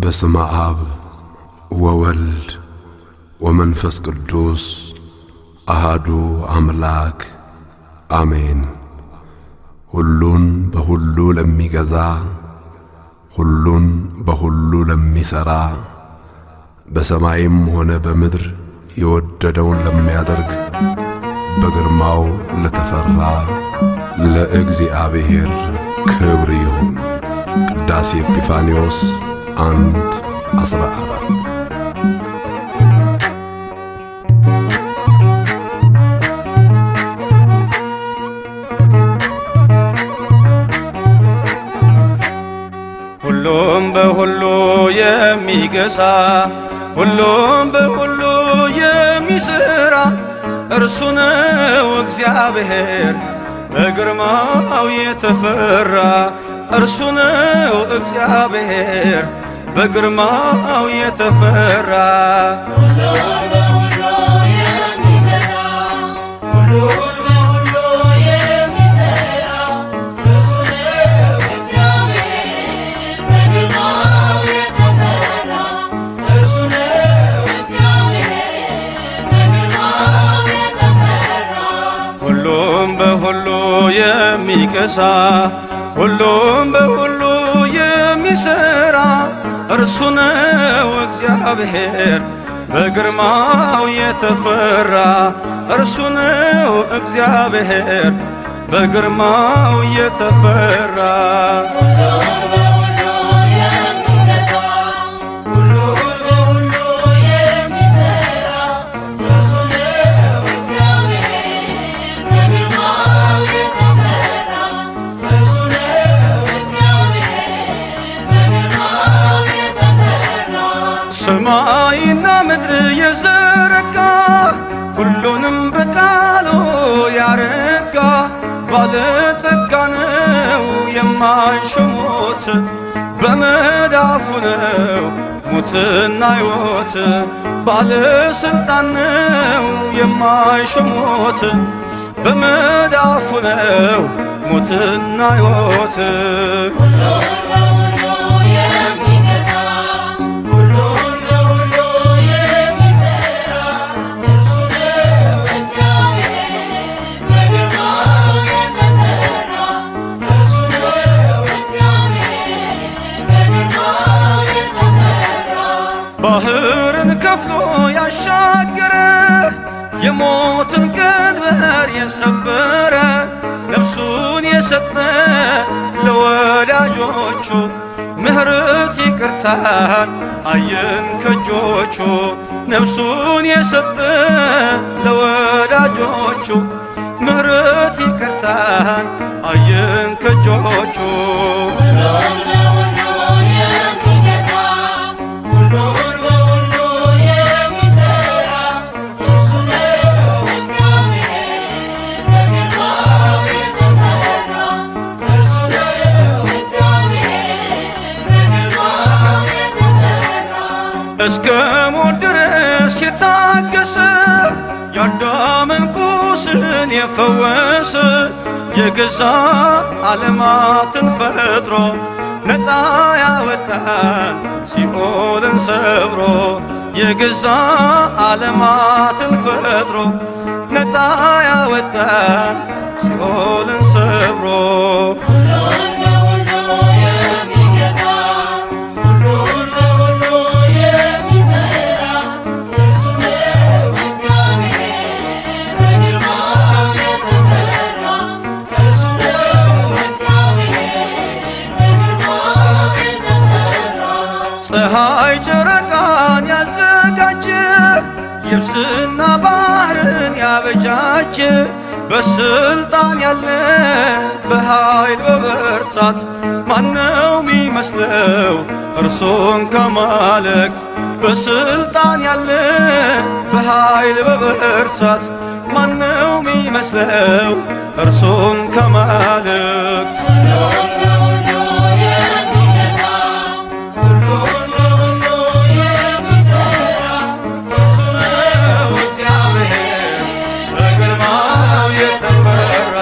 በስመ አብ ወወልድ ወመንፈስ ቅዱስ አሃዱ አምላክ አሜን። ሁሉን በሁሉ ለሚገዛ፣ ሁሉን በሁሉ ለሚሠራ፣ በሰማይም ሆነ በምድር የወደደውን ለሚያደርግ፣ በግርማው ለተፈራ ለእግዚአብሔር ክብር ይሁን። ቅዳሴ ኤጲፋንዮስ 1:14። ሁሉም በሁሉ የሚገዛ፣ ሁሉም በሁሉ የሚሠራ፣ እርሱ ነው እግዚአብሔር በግርማው የተፈራ። እርሱ ነው እግዚአብሔር በግርማው የተፈራ። ሁሉን በሁሉ የሚገዛ፣ ሁሉን በሁሉ የሚሠራ፣ እርሱ ነው እግዚአብሔር በግርማው የተፈራ። እርሱ ነው እግዚአብሔር በግርማው የተፈራ። ሁሉም በሁሉ የሚገዛ፣ ሁሉም በሁሉ የሚሠራ፣ እርሱ ነው እግዚአብሔር በግርማው የተፈራ። እርሱ ነው እግዚአብሔር በግርማው የተፈራ። ሁሉን በሁሉ የሚገዛ፣ ሁሉን በሁሉ የሚሠራ፣ እርሱ ነው እግዚአብሔር በግርማው የተፈራ። እርሱ ነው እግዚአብሔር በግርማው የተፈራ። ሰማይና ምድር የዘረጋ፣ ሁሉንም በቃሉ ያረጋ፣ ባለጸጋ ነው የማይሾሙት፣ በመዳፉ ነው ሙትና ሕይወት። ባለስልጣን ነው የማይሾሙት፣ በመዳፉ ነው ሙትና ሕይወት። ሁሉን በሁሉ የሚገዛ፣ ሁሉን በሁሉ የሚሠራ፣ እርሱ ነው እግዚአብሔር በግርማው የተፈራ። እርሱ ነው እግዚአብሔር በግርማው የተፈራ። ባህርን ከፍሎ ያሻገረ፣ የሞትን ቀንበር የሰበረ፣ ነፍሱን የሰጠ ለወዳጆቹ፣ ምሕረት ይቅርታን አየን ከእጆቹ። ነፍሱን የሰጠ ለወዳጆቹ፣ ምሕረት ይቅርታን አየን ከእጆቹ። ሁሉን በሁሉ የሚገዛ፣ ሁሉን በሁሉ የሚሠራ፣ እርሱ ነው እግዚአብሔር በግርማው የተፈራ። እርሱ ነው እግዚአብሔር በግርማው የተፈራ። እስከ ሞት ድረስ የታገሰ፣ የአዳምን ቁስል የፈወሰ፣ የገዛ ዓለማትን ፈጥሮ፣ ነፃ ያወጣን ሲኦልን ሰብሮ፣ የገዛ ዓለማትን ፈጥሮ፣ ነፃ ያወጣን ሲኦልን ሰብሮ። ሁሉን በሁሉ የሚገዛ፣ ሁሉን በሁሉ የሚሠራ፣ እርሱ ነው እግዚአብሔር በግርማው የተፈራ። እርሱ ነው እግዚአብሔር በግርማው የተፈራ። ፀሐይ ጨረቃን ያዘጋጀ፣ የብስና ባህርን ያበጃጀ፣ በስልጣን ያለ በኃይል በበርታት፣ ማነው ሚመስለው እርሱን ከማለክት? በስልጣን ያለ በኃይል በበርታት፣ ማነው ሚመስለው እርሱን ከማለክት? ሁሉን በሁሉ የሚገዛ፣ ሁሉን በሁሉ የሚሠራ፣ እርሱ ነው እግዚአብሔር በግርማው የተፈራ።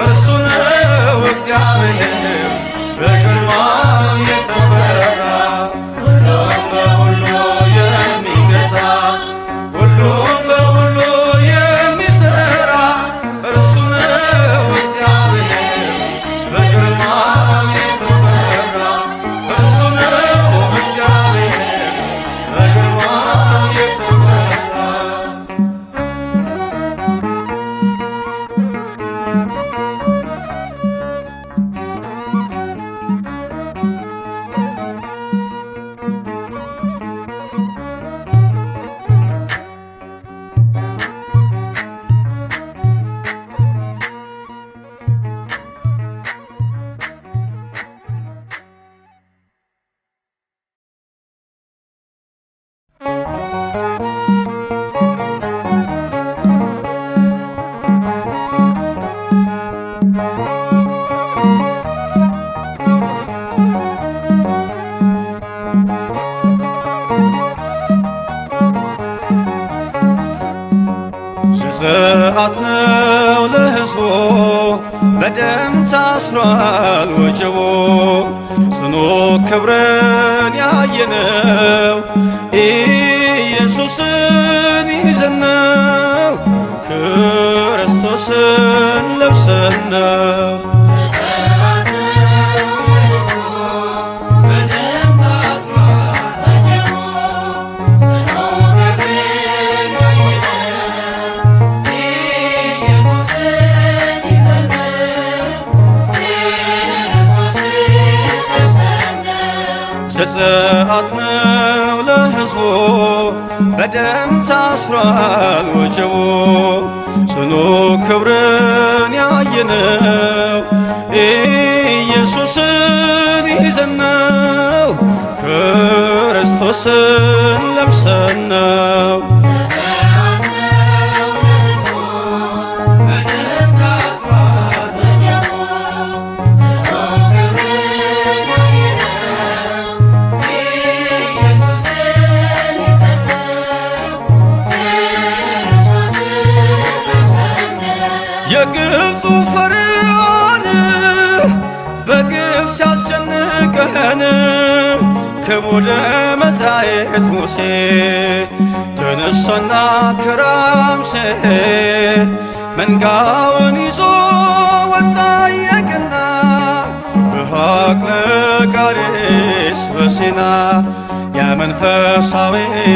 እርሱ ነው እግዚአብሔር በግርማው የተፈራ። ሁሉን ዘፀአት ነው ለሕዝቡ በደም ታስሯል ወጀቡ። ጽኑ ክብርን ያየነው ኢየሱስን ይዘነው ክርስቶስን ለብሰን ነው። ዘፀአት ነው ለሕዝቡ በደም ታስሯል ወጀቡ። ጽኑ ክብርን ያየነው ኢየሱስን ይዘነው ክርስቶስን ለብሰነው። የግብፁ ፈርዖን በግፍ ሲያስጨንቀን ክቡር መዝራኤት ሙሴ ተነሳና ከራምሴ መንጋውን ይዞ ወጣ የቀና በሐቅለ ቃሬስ በሲና። ያ መንፈሳዊ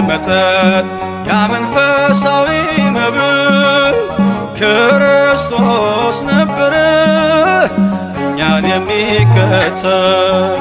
መጠጥ፣ ያ መንፈሳዊ መብል ክርስቶስ ነበረ እኛን የሚከተል።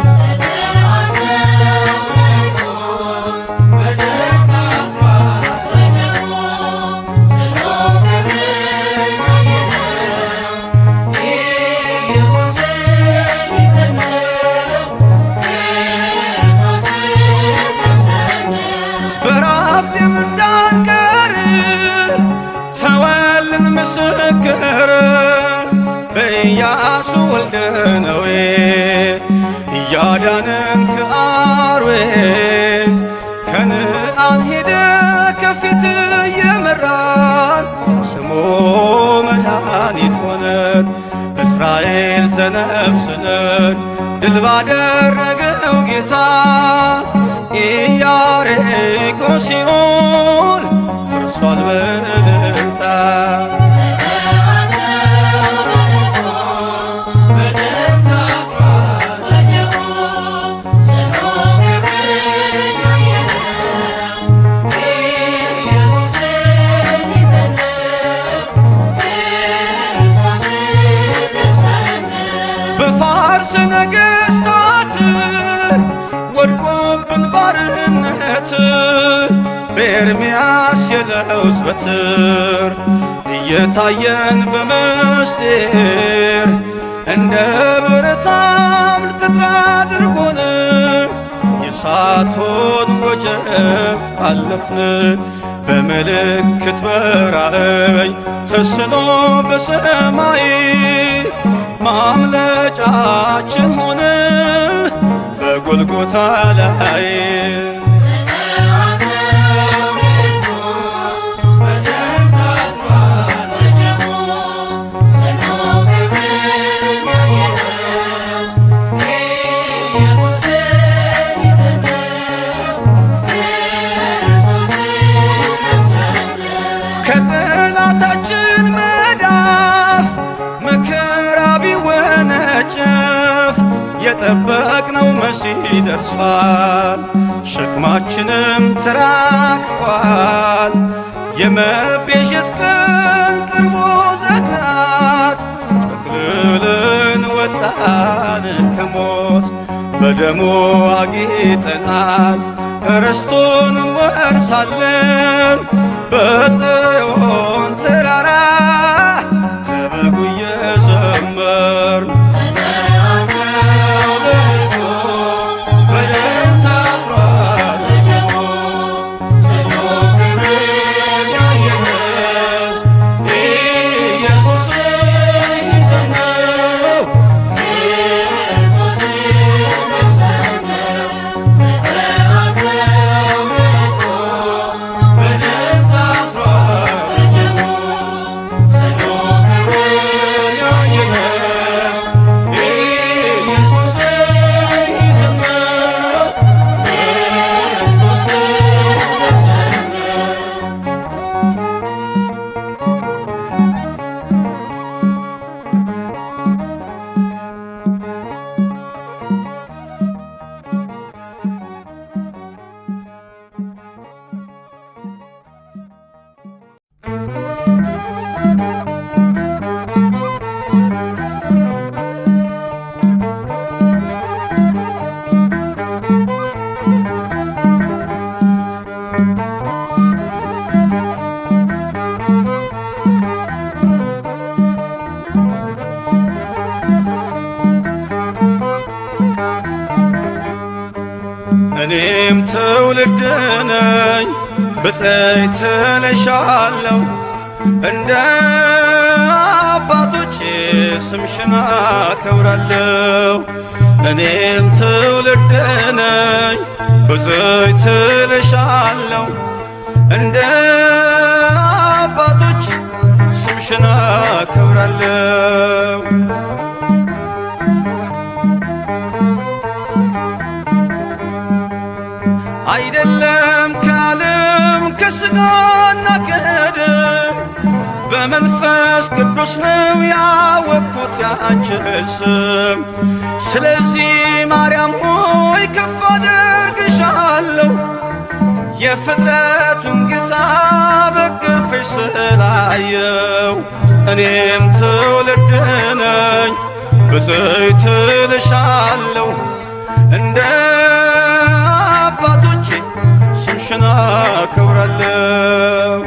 በራፍ እንዳንቀር ተወልን ምስክር በኢያሱ ወልደ ነዌ እያዳነን ከአርዌ። ከነአን ሄደ ከፊት እየመራን ስሙ መድኃኒት ሆነን። እስራኤል ዘነፍስነን ድል ባደረገው ጌታ ኢያሪኮ ሲኦል ፈርሷል በእልልታ። በፋርስ ነገሥታት ወድቆብን ባርነት በኤርምያስ የለውዝ በትር እየታየን በመስጢር እንደ ብረት አምድ ቅጥር አድርጎን የእሳቱን ወጀብ አለፍን። በምልክት በራእይ ተስሎ በሰማይ ማምለጫችን ሆነ በጎልጎታ ላይ። ከጠላታችን መዳፍ መከራ ቢወነጨፍ የጠበቅነው መሲህ ደርሷል፣ ሸክማችንም ተራግፏል። የመቤዠት ቀን ቀርቦ ዘግናት ጠቅልለን ወጣን ከሞት። በደሙ አጊጠናል፣ ርስቱን እንወርሳለን በጽዮን ተራራ ለበጉ እየዘመርን። በደም ታስሯል ኢየሱስን ይዘነው። በደም ታስሯል። እኔም ትውልድ ነኝ ብፅዕት እልሻለሁ እንደ አባቶቼ ስምሽን አከብራለሁ። እኔም ትውልድ ነኝ ብፅዕት እልሻለሁ እንደ አባቶች ስምሽን አከብራለሁ። አይደለም ከዓለም ከሥጋና ከደም በመንፈስ ቅዱስ ነው ያወቅኩት ያንችን ስም። ስለዚህ ማርያም ሆይ ከፍ አደርግሻለሁ የፍጥረቱን ጌታ በክፍሽ ስላየው። እኔም ትውልድ ነኝ ብፅዕት እልሻለሁ እንደ አባቶቼ ስምሽን አከብራለሁ።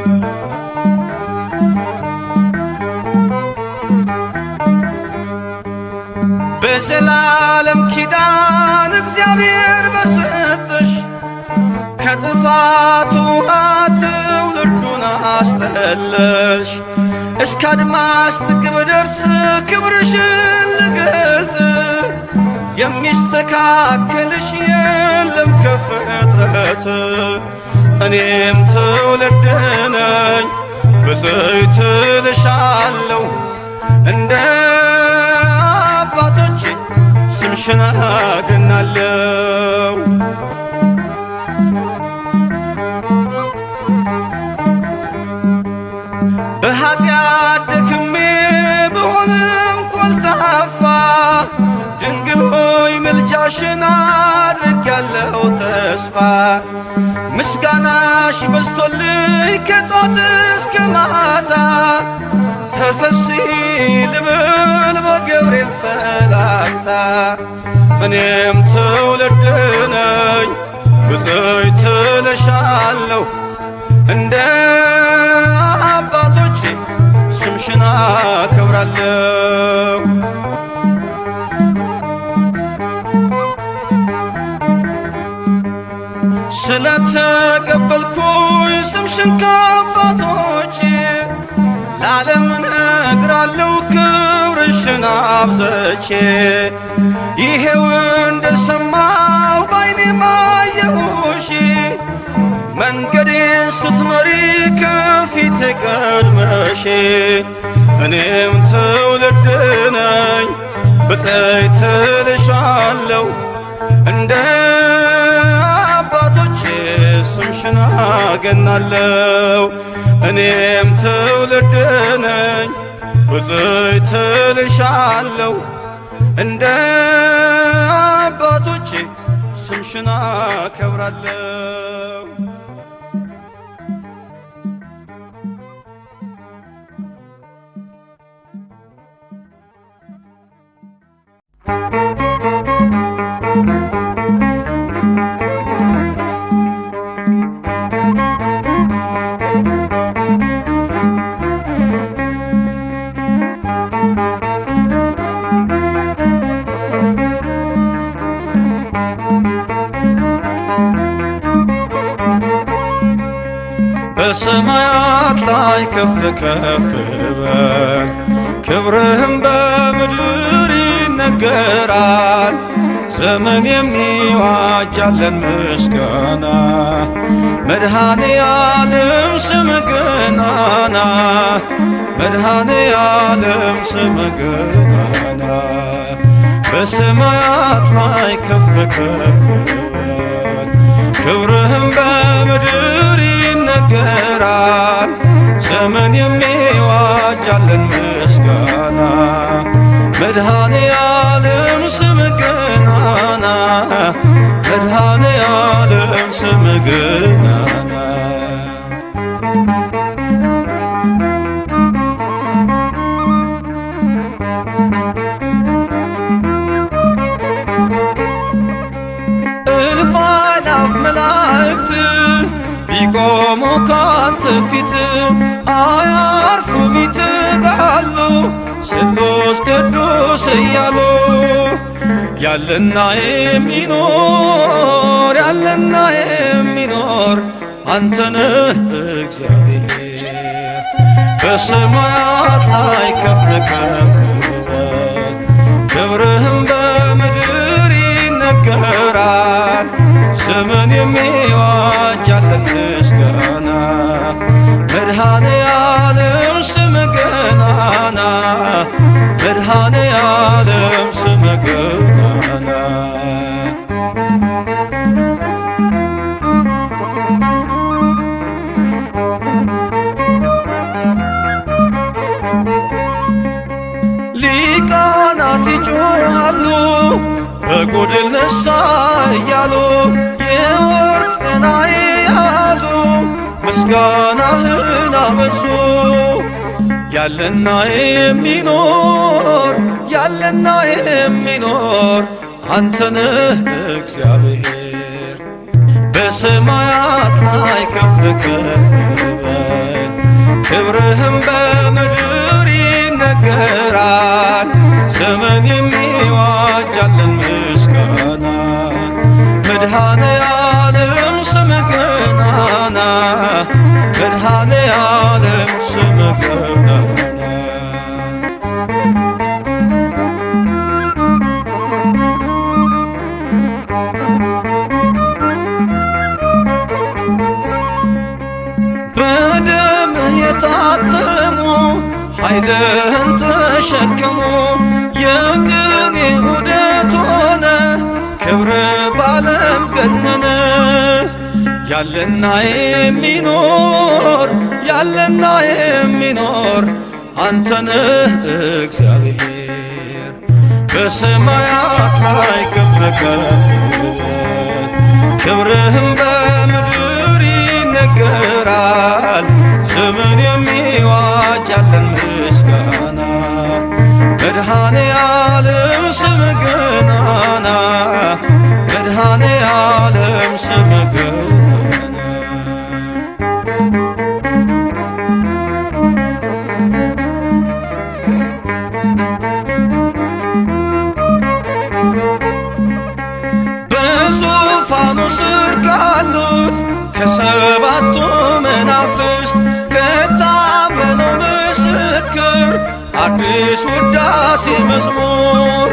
በዘላለም ኪዳን እግዚአብሔር በሰጠሽ ከጥፋቱ ውሃ ትውልዱን አስጠለሽ። እስከ አድማስ ጥግ ብደርስ ክብርሽን ልገልጽ የሚስተካከልሽ የለም ከፍጥረት። እኔም ትውልድ ነኝ ብፅዕት እልሻለሁ እንደ አባቶቼ ስምሽን አገናለሁ። በኃጢአት ደክሜ ብሆንም ኮልታፋ ድንግል ሆይ ምልጃሽን አድርጌያለሁ ተስፋ። ምስጋናሽ በዝቶልኝ ከጧት እስከ ማታ ተፈሲ ልብል በገብርኤል ሰላምታ። እኔም ትውልድ ነኝ ብፅዕት እልሻለሁ እንደ አባቶቼ ስምሽን አከብራለሁ። ስለተቀበልኩኝ ስምሽን ከአባቶቼ ለዓለም እነግራለሁ ክብርሽን አብዝቼ። ይሄው እንደሰማሁ ባይኔ ማየሁሽ መንገዴን ስትመሪ ከፊቴ ቀድመሽ። እኔም ትውልድ ነኝ ብፅዕት እልሻለሁ እንደ አባቶቼ ስምሽን አገናለሁ። እኔም ትውልድ ነኝ ብፅዕት እልሻለሁ እንደ አባቶቼ ስምሽን አከብራለሁ። በሰማያት ላይ ከፍ ከፍ በል ክብርህም በምድር ይነገራል። ዘመን የሚዋጃለን ምስጋና መድኃኔ ዓለም ስም ገናና መድኃኔ ዓለም ስም ገናና በሰማያት ላይ ከፍ ከፍ በል ክብርህም በምድር ይነገራል። ዘመን የሚዋጃለን ምስጋና መድኃኔ ዓለም ስም ገናና መድኃኔ ዓለም ስም ገናና እልፍ አእላፍ መላእክት ቢቆሙ ካንተ ፊት አያርፉም ይተጋሉ ስሉስ ቅዱስ እያሉ። ያለና የሚኖር ያለና የሚኖር አንተነህ እግዚአብሔር። በሰማያት ላይ ከፍ ከፍ በል፣ ክብርህም በምድር ይነገራል። ዘመን የሚዋጅ አለን ምስጋና፣ መድኃኔ ዓለም ስም ገናና፣ መድኃኔ ዓለም ስም ገናና። ሊቃናት ይጮኻሉ በጎድል ነሳ እያሉ፣ የወርቅ ጽና የያዙ ምስጋናህን አበዙ። ያለና የሚኖር ያለና የሚኖር አንተነህ እግዚአብሔር። በሰማያት ላይ ከፍ ከፍ በል፣ ክብርህም በምድር ይነገራል። ዘመን የሚዋጃለን ምስጋና፣ መድኃኔ ዓለም ስም ገናና፣ መድኃኔ ዓለም ስም ገናና። በደምህ የታተሙ ኃይልህን ተሸከሙ፣ የቅኔ ዑደት ሆነ ክብር ባለም ገነነ። ያለና የሚኖር ያለና የሚኖር አንተነህ እግዚአብሔር። በሰማያት ላይ ከፍ ከፍ በል፣ ክብርህም በምድር ይነገራል። ዘመን የሚዋጃለን ምስጋና፣ መድኃኔ ዓለም ስም ገናና፣ መድኃኔ ዓለም ስም ገናና። በዙፋኑ ስር ካሉት ከሰባቱ መናፍስት ከታመነው ምስክር አዲስ ውዳሴ መዝሙር፣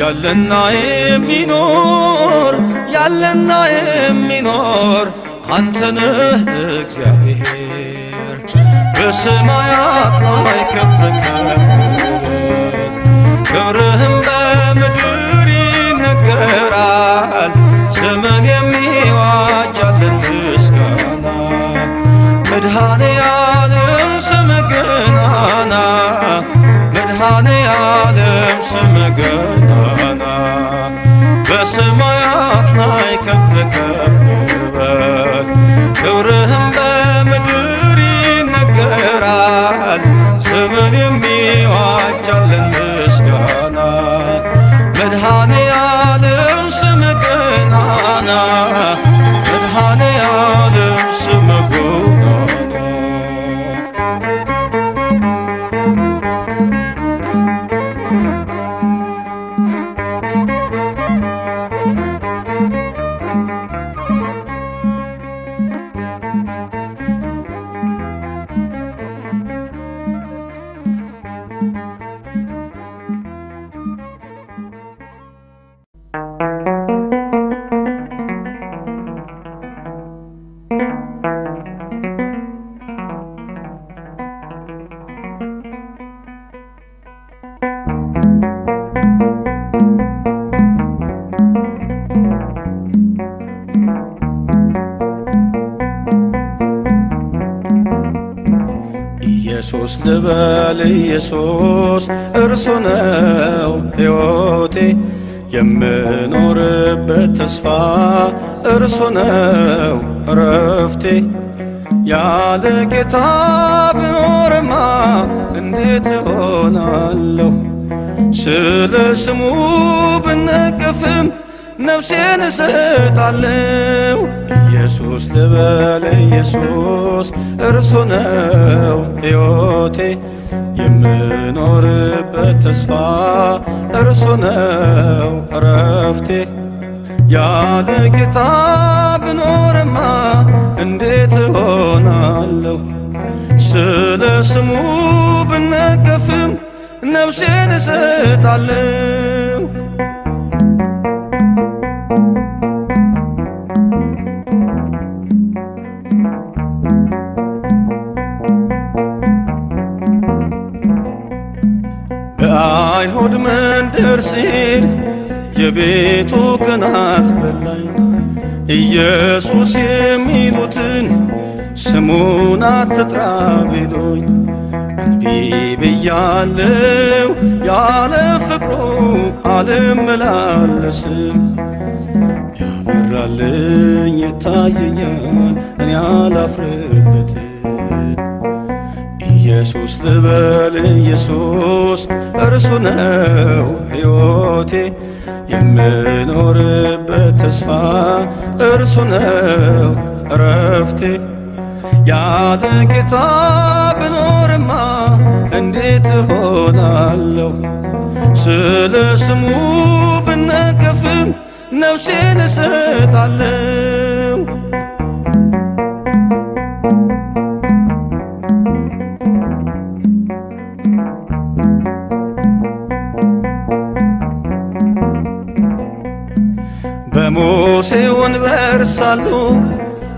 ያለና የሚኖር ያለና የሚኖር አንተነህ እግዚአብሔር። በሰማያት ላይ ከፍ ከፍ በል፣ ክብርህም በምድር ይነገራል። ዘመን የሚዋጃለን ምስጋና፣ መድኃኔ ዓለም ስም ገናና፣ መድኃኔ ዓለም ስም ገናና። በሰማያት ላይ ከፍ ከፍ በል፣ ክብርህም በምድር ይነገራል። ዘመን የሚዋጃለን ምስጋና፣ መድኃኔ ዓለም ስም ገናና፣ መድኃኔ ዓለም ስም ገናና። ኢየሱስ ልበል ኢየሱስ እርሱ ነው ሕይወቴ፣ የምኖርበት ተስፋ እርሱ ነው እረፍቴ። ያለ ጌታ ብኖርማ እንዴት እሆናለሁ? ስለ ስሙ ብነቀፍም ነፍሴን እሰጣለሁ። ኢየሱስ ልበል ኢየሱስ እርሱ ነው ሕይወቴ የምኖርበት ተስፋ እርሱ ነው እረፍቴ። ያለ ጌታ ብኖርማ እንዴት እሆናለሁ? ስለ ስሙ ብነቀፍም ነፍሴን እሰጣለሁ። በአይሁድ መንደር ሲል የቤቱ ቅናት በላኝ፣ ኢየሱስ የሚሉትን ስሙን አትጥራ ቢሉኝ እንቢ ብያለው፣ ያለ ፍቅሩ አልመላለስም። ያበራልኝ ይታየኛል፣ እኔ አላፍርበትም። ኢየሱስ ልበል ኢየሱስ እርሱ ነው ሕይወቴ የምኖርበት ተስፋ እርሱ ነው እረፍቴ። ያለ ጌታ ብኖርማ እንዴት እሆናለሁ? ስለ ስሙ ብነቀፍም ነፍሴን እሰጣለሁ። በሙሴ ወንበር ሳሉ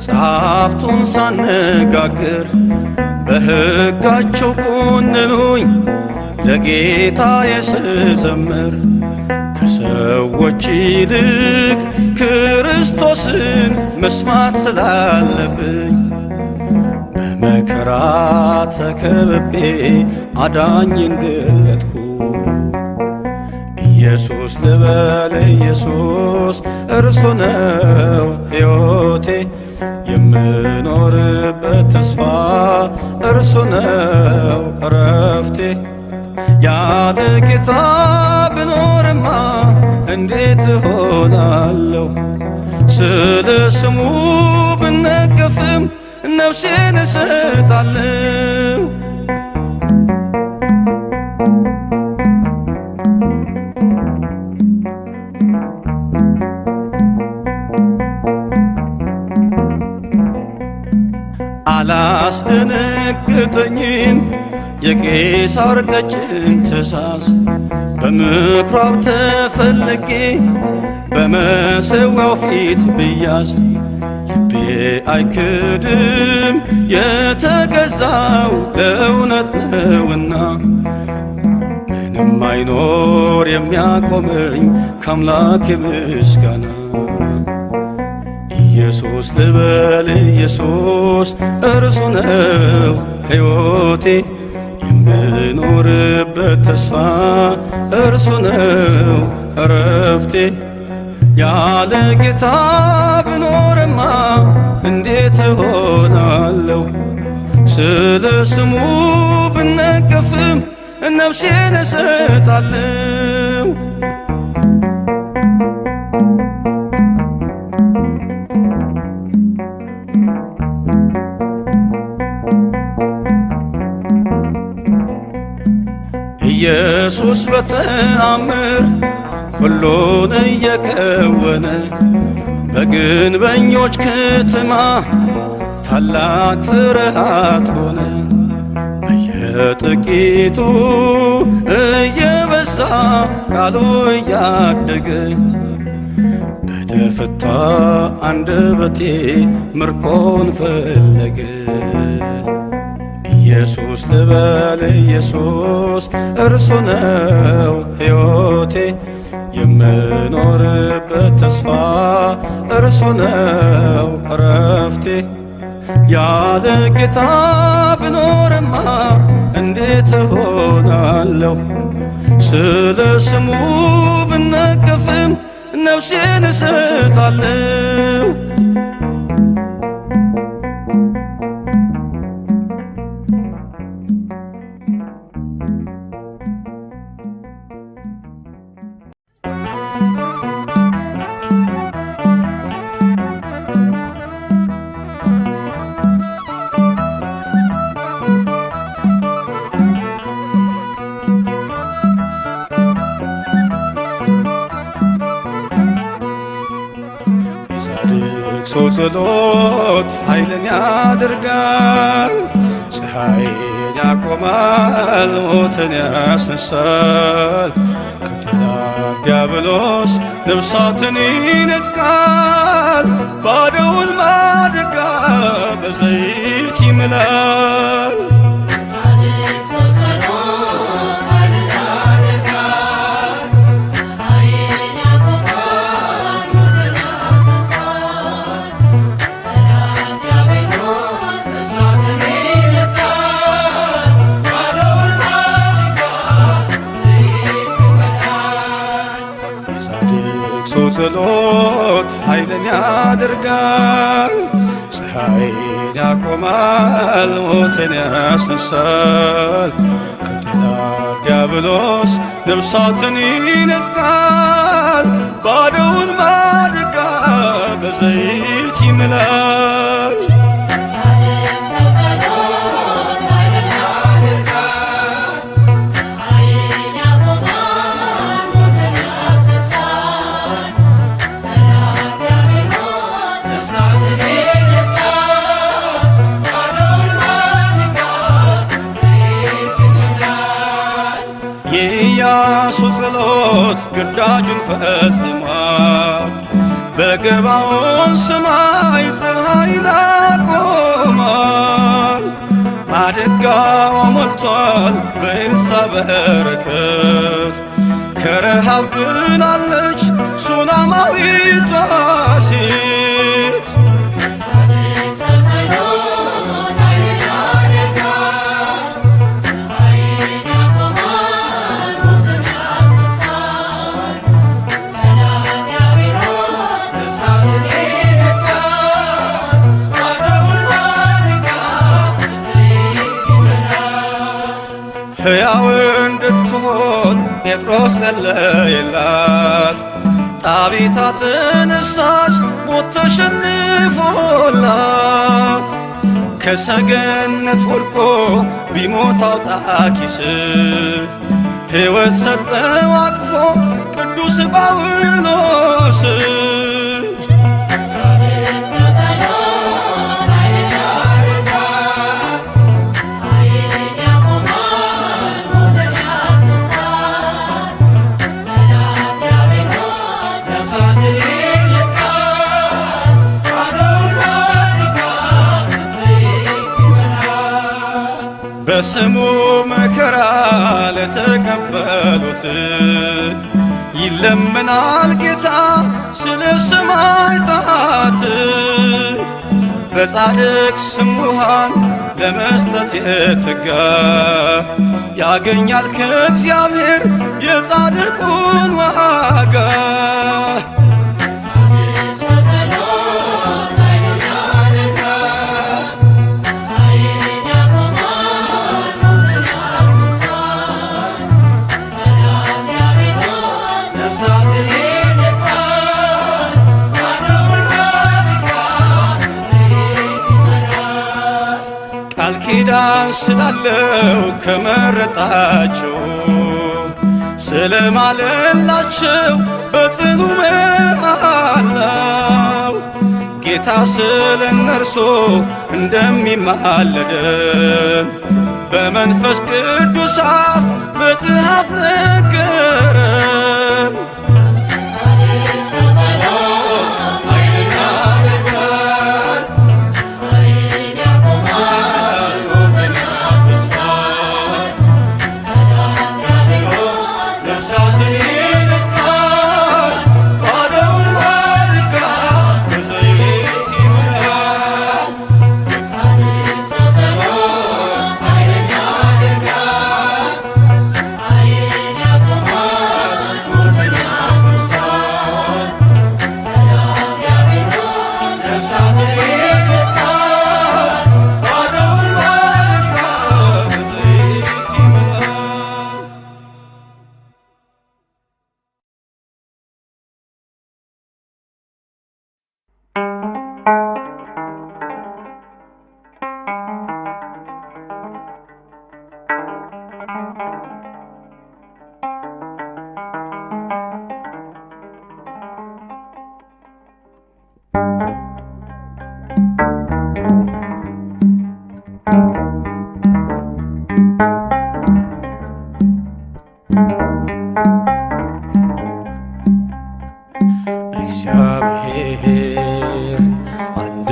ጸሐፍቱን ሳነጋግር በሕጋቸው ኮነኑኝ ለጌታ ስዘምር ከሰዎች ይልቅ ክርስቶስን መስማት ስላለብኝ በመከራ ተከብቤ አዳኝን ገለጥኩ። ኢየሱስ ልበል ኢየሱስ እርሱ ነው ሕይወቴ የምኖርበት ተስፋ እርሱ ነው እረፍቴ። ያለ ጌታ ብኖርማ እንዴት እሆናለሁ? ስለ ስሙ ብነቀፍም ነፍሴን እሰጣለሁ። አላስደነግጠኝም የቄሳር ቀጭን ትእዛዝ፣ በምኵራብ ተፈልጌ በመሠዊያው ፊት ብያዝ ልቤ አይክድም የተገዛው ለእውነት ነውና ምንም አይኖር የሚያቆመኝ ከአምላክ ምስጋና። ኢየሱስ ልበል ኢየሱስ እርሱ ነው ሕይወቴ የምኖርበት ተስፋ እርሱ ነው እረፍቴ። ያለ ጌታ ብኖርማ እንዴት እሆናለሁ? ስለ ስሙ ብነቀፍም ነፍሴን እሰጣለሁ። ኢየሱስ በተአምር ሁሉን እየከወነ በግንበኞች ከተማ ታላቅ ፍርሃት ሆነ። በየጥቂቱ እየበዛ ቃሉ እያደገ በተፈታ አንደበቴ ምርኮን ፈለገ። ኢየሱስ ልበል ኢየሱስ እርሱ ነው ሕይወቴ የምኖርበት ተስፋ እርሱ ነው እረፍቴ። ያለ ጌታ ብኖርማ እንዴት እሆናለሁ? ስለ ስሙ ብነቀፍም ነፍሴን እሰጣለሁ። ጸሎት ኃይልን ያደርጋል፣ ፀሐይን ያቆማል፣ ሞትን ያስነሳል። ከጠላት ዲያብሎስ ነፍሳትን ይነጥቃል፣ ባዶውን ማድጋ በዘይት ይምላል። ሰው ጸሎት ኃይልን ያደርጋል፣ ፀሐይን ያቆማል፣ ሞትን ያስነሳል። ከጠላት ዲያብሎስ ነፍሳትን ይነጥቃል፣ ባዶውን ማድጋ በዘይት ይምላል። የኢያሱ ጸሎት ግዳጁን ፈጽሟል። በገባኦን ሰማይ ፀሐይን አቆሟል። ማድጋው ሞልቷል በኤልሳዕ በረከት፣ ከረሃብ ድናለች ሱናማዊቷ ሴት። ሕያው እንድትሆን ጴጥሮስ ጸለየላት። ጣቢታ ተነሳች፣ ሞት ተሸንፎላት። ከሰገነት ወድቆ ቢሞት አውጣኪስ ሕይወት ሰጠው አቅፎ ቅዱስ ጳውሎስ። በስሙ መከራ ለተቀበሉት ይለመናል ጌታ ስለ ሰማዕታት። በጻድቅ ስም ውሃን ለመስጠት የትጋ ያገኛል ከእግዚአብሔር የጻድቁን ዋጋ። ቃል ኪዳን ስላለው ከመረጣቸው ስለማለላቸው በጽኑ መሃላው ጌታ ስለ እነርሱ እንደሚማለደን በመንፈስ ቅዱስ አፍ መጽሐፍ ነገረን።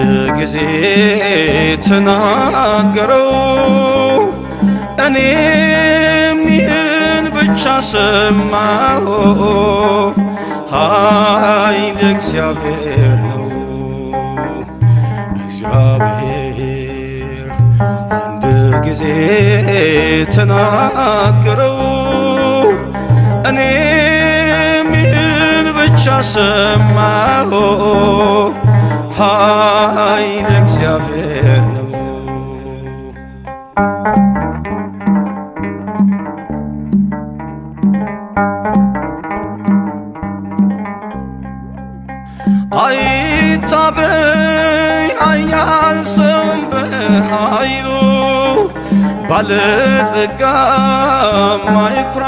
አንድ ጊዜ ተናገረው፣ እኔም ይህን ብቻ ሰማሁ፣ ኃይል እግዚአብሔር ነው። እግዚአብሔር አንድ ጊዜ ተናገረው፣ እኔም ይህን ብቻ ሰማሁ፣ ኃይል እግዚአብሔር ነው። አይታበይ ኃያል ሰውም በኃይሉ፣ ባለጸጋም አይኩራ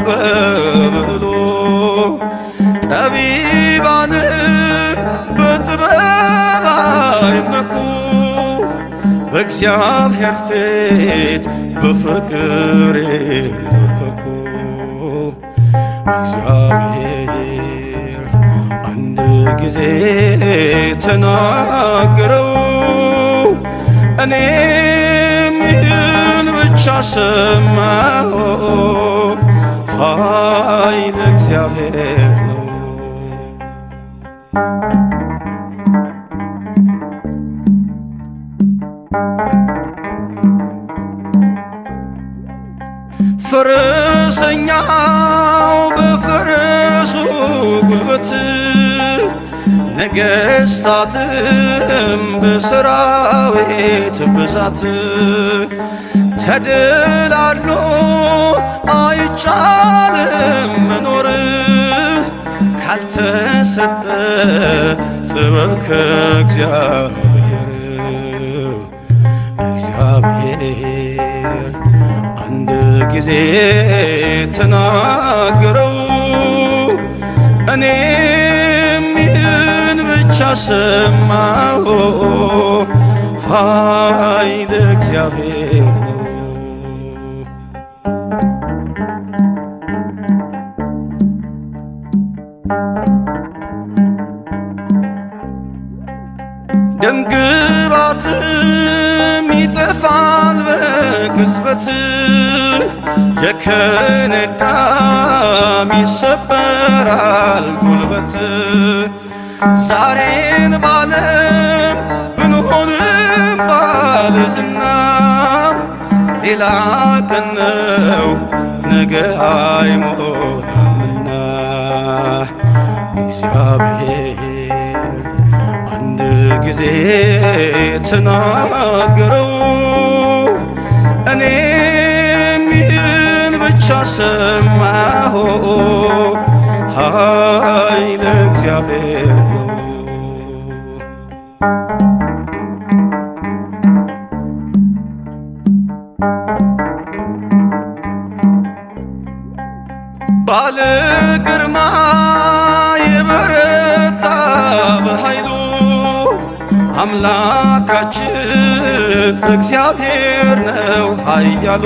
በብሎ፣ ጠቢባንም በጥበብ አይመኩ፣ በእግዚአብሔር ፊት በፍቅር ይንበርከኩ። እግዚአብሔር አንድ ጊዜ ተናገረው፣ እኔም ይህን ብቻ ሰማሁ፣ ኃይል እግዚአብሔር ነው። ፈረሰኛው በፈረሱ ጉልበት፣ ነገስታትም በሰራዊት ብዛት ተደላድሎ አይቻልም መኖር፣ ካልተሰጠ ጥበብ ከእግዚአብሔር። እግዚአብሔር አንድ ጊዜ ተናገረው፣ እኔም ይህን ብቻ ሰማሁ፣ ኃይል እግዚአብሔር ነው። ደምግባትም ይጠፋል በቅጽበት፣ የከነዳም ይሰበራል ጉልበት። ዛሬን ባለም ብንሆንም ባለዝና፣ ሌላ ቀን ነው ነገ አይሞላምና። እግዚአብሔር አንድ ጊዜ ተናገረው፣ እኔም ይህን ብቻ ሰማሁ፣ ኃይል እግዚአብሔር ነው። ባለ ግርማ የበረታ በኃይሉ፣ አምላካችን እግዚአብሔር ነው ኃያሉ።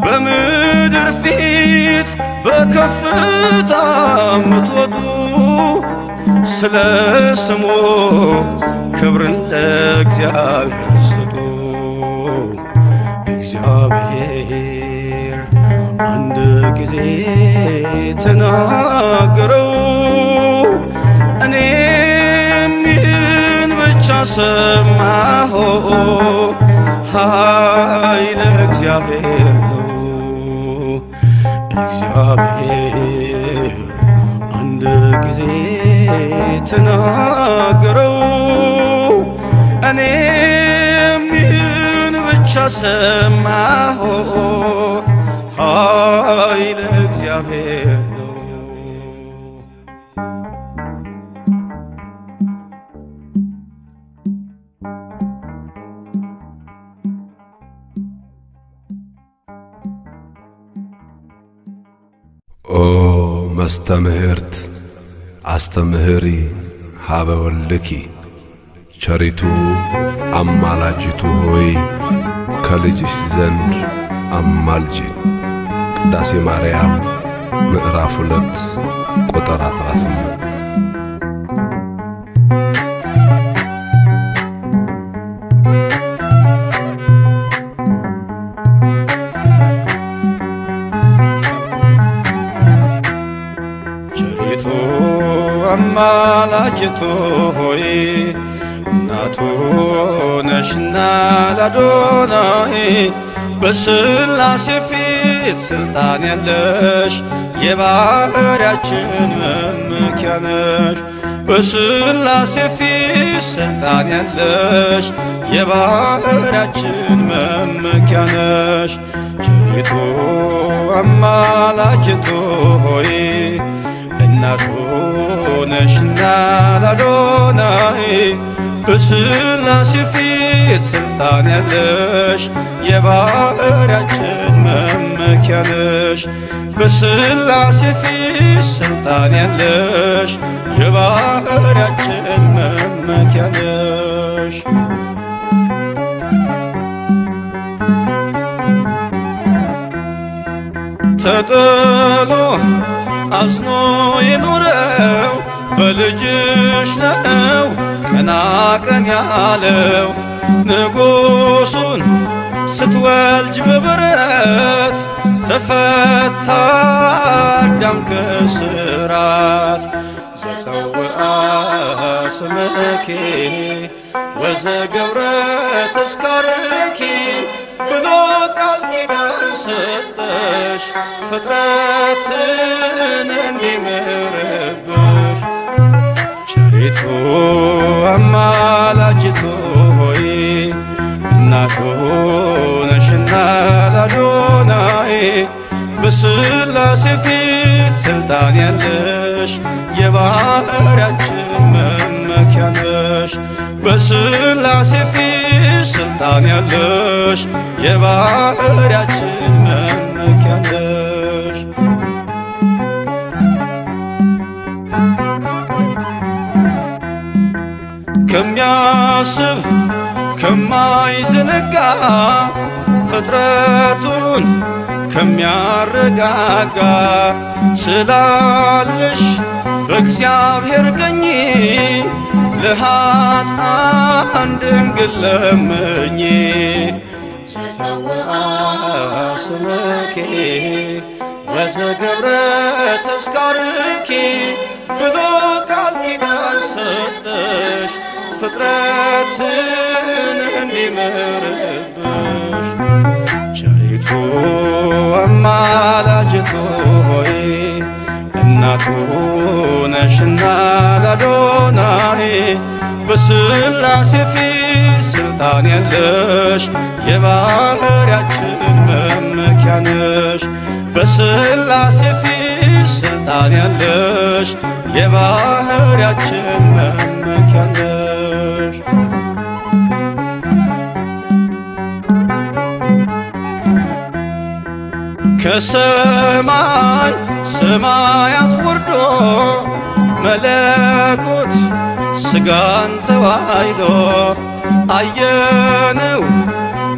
በምድር ፊት በከፍታ የምትወጡ፣ ስለ ስሙ ክብርን ለእግዚአብሔር ስጡ። እግዚአብሔር አንድ ጊዜ ተናገረው፣ እኔም ይህን ብቻ ሰማሁ፣ ኃይል እግዚአብሔር ነው። እግዚአብሔር አንድ ጊዜ ተናገረው፣ እኔም ይህን ብቻ ሰማሁ፣ ኃይል እግዚአብሔር ነው። ኦ መስተምህርት አስተምህሪ ኀበ ወልድኪ፣ ቸሪቱ አማላጅቱ ሆይ ከልጅሽ ዘንድ አማልጂን። ቅዳሴ ማርያም ምዕራፍ 2 ቁጥር 18። አማላጅቱ ሆይ እናቱ ነሽና ላዶናይ በሥላሴ ፊት ስልጣን ያለሽ የባሕርያችን መመኪያ ነሽ። በሥላሴ ፊት ስልጣን ያለሽ የባሕርያችን መመኪያ ነሽ። ቸሪቱ አማላጅቱ ሆይ እናቱ ነሽና ላዶናይ በሥላሴ ፊት ስልጣን ያለሽ የባሕርያችን መመኪያ ነሽ። በሥላሴ ፊት ስልጣን ያለሽ የባሕርያችን መመኪያ ነሽ። ተጥሎ አዝኖ የኖረው በልጅሽ ነው ቀና ቀን ያለው ንጉሱን ስትወልጅ በበረት ተፈታ አዳም ከስራት። ዘጸውዐ ስምኪ ወዘገብረ ተስካርኪ ብሎ ቃል ኪዳን ሰጠሽ ፍጥረትን እንዲምርብሽ። ቸሪቱ አማላጅቱ ሆይ እናቱ ነሽና ላዶናይ በሥላሴ ፊት ስልጣን ያለሽ የባሕርያችን መመኪያ ነሽ። በሥላሴ ፊት ስልጣን ያለሽ የባሕርያችን መመኪያ ነሽ። ከሚያስብ ከማይዘነጋ ፍጥረቱን ከሚያረጋጋ ስላለሽ በእግዚአብሔር ቀኝ ለኃጥአን ድንግል ለምኚ። ዘጸውዐ ስምኪ ወዘገብረ ተስካርኪ ብሎ ቃል ኪዳን ሰጠሽ ፍጥረትን እንዲምርብሽ። ቸሪቱ አማላጅቱ ሆይ እናቱ ነሽና ላዶናይ በሥላሴ ፊት ስልጣን ያለሽ የባሕርያችን መመኪያ ነሽ። በሥላሴ ፊት ስልጣን ያለሽ የባሕርያችን መመኪያ ነሽ። ከሰማይ ሰማያት ወርዶ መለኮት ሥጋን ተዋሕዶ አየነው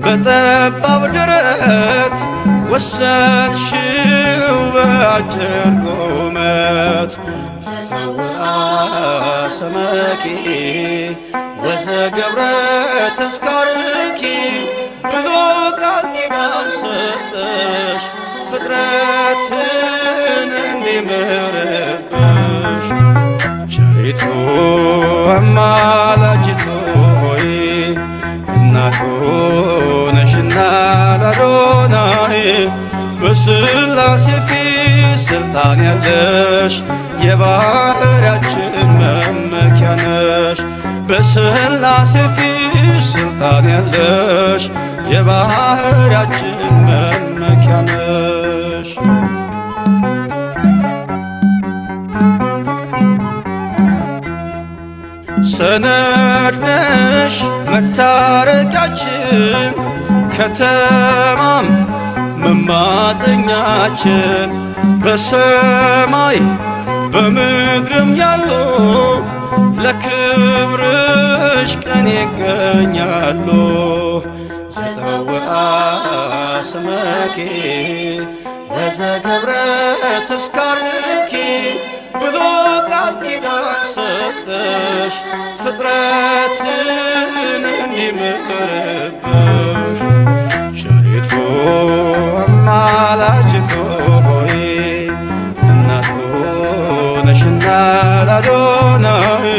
በጠባብ ደረት ወሰንሽው በአጭር ቁመት። ዘጸውዐ ስምኪ ወዘገብረ ተስካርኪ ብሎ ቃል ኪዳን ሰጠሽ ፍጥረትን እንዲምርብሽ። ቸሪቱ አማላጅቱ ሆይ እናቱ ነሽና ላዶናይ በሥላሴ ፊት ስልጣን ያለሽ የባሕርያችን መመኪያ ነሽ። በሥላሴ ፊት ስልጣን ያለሽ የባሕርያችን መመኪያ ነሽ። ሰነድ ነሽ መታረቂያችን ከተማም መማፀኛችን በሰማይ በምድርም ያሉ ለክብርሽ ቀን ይገኛሉ። ዘጸውዐ ስምኪ ወዘገብረ ተስካርኪ ብሎ ቃል ኪዳን ሰጠሽ ፍጥረትን እንዲምርብሽ። ቸሪቱ አማላጅቱ ሆይ እናቱ ነሽና ላዶናይ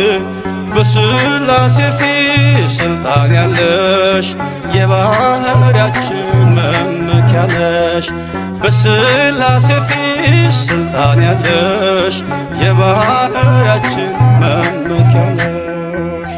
በሥላሴ ፊት ስልጣን ያለሽ የባህርያችን መመኪያ ነሽ። በሥላሴ ፊት ስልጣን ያለሽ የባህርያችን መመኪያ ነሽ።